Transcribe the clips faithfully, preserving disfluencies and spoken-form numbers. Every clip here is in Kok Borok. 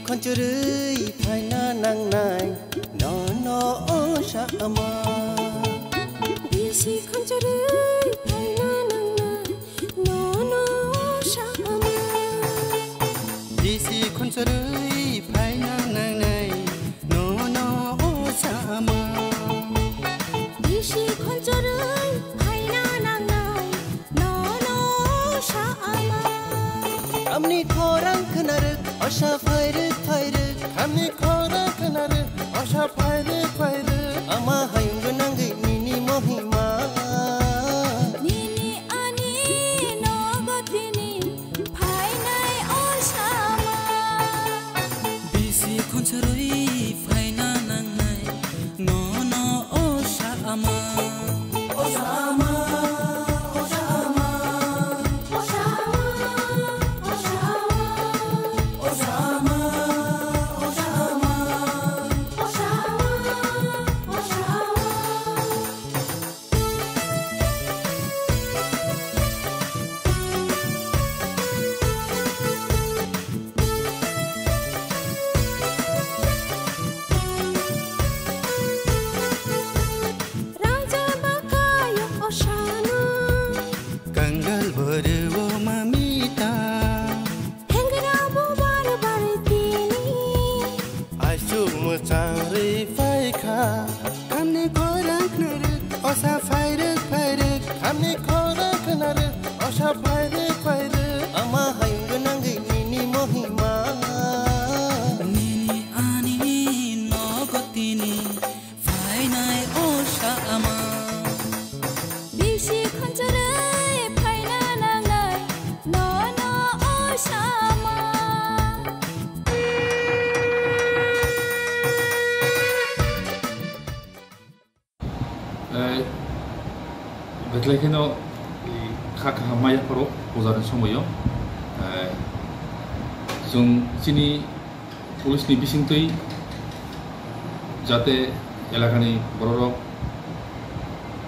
Khonchorwi phaina nangnai nono osa ama. Bisi khonchorwi phaina nangnai nono osa ama. Bisi khonchorwi phaina nangnai nono osa ama. Bisi khonchorwi phaina nangnai nono osa ama. Amni khorang khwnarwk osa phairwk phairwk. Amni khorang khwnarwk osa phairwk phairwk. Ama hayung gwnangwi nini mohima. Nini ani nogo tini phainai osa ama. Bisi khonchorwi phaina nangnai nono osa ama. Osa ama, osa ama, osa ama, osa ama, osa ama, osa ama, osa ama, osa ama. Raja bakayo osano. Kangal boro mamita. Hengra bubar bartini. Aisu mwchang ri phaikha. Khamni khorang khwnarwk osa phairwk phairwk. Khamni khorang khwnarwk osa phairwk phairwk. Ama hayung gwnangwi nini mohima. Nini ani nogo tini phainai osa ama. Bisi khonchorwi phaina nangnai nono osa ama. Eh, Betlekheno, eh, kha kaham maya pharo puja ni somoyo, eh, chwng chini police ni bisingtwi jate elakani bororok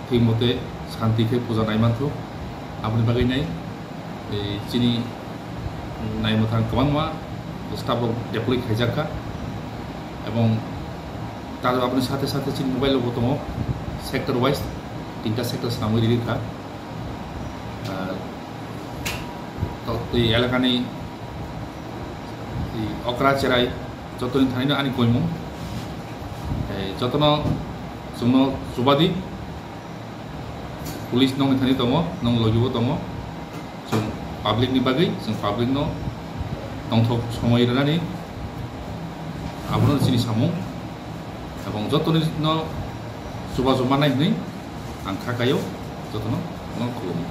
thik mote shanti khe puja nai manthok, aboni bagwi nai, eh, chini naimwthang kwbangma staff rok deploy khaijak kha, ebong tar aboni sathe sathe chini mobile rok bo tongo, sector wise tinta sector swnamwi rikha. Ah, to twi elakani twi okra cherai jotoni thanino ani koimung. Eh, jotono chwngno chubadi, police nokni thani tongo, nok logibo tongo. Chwng public ni bagwi, chwng public no tongthok somoi rwnani abono chini samung. Ebong jotoni no chubachu mannai hwnwi ang kha kaio, jotono no khulumwi.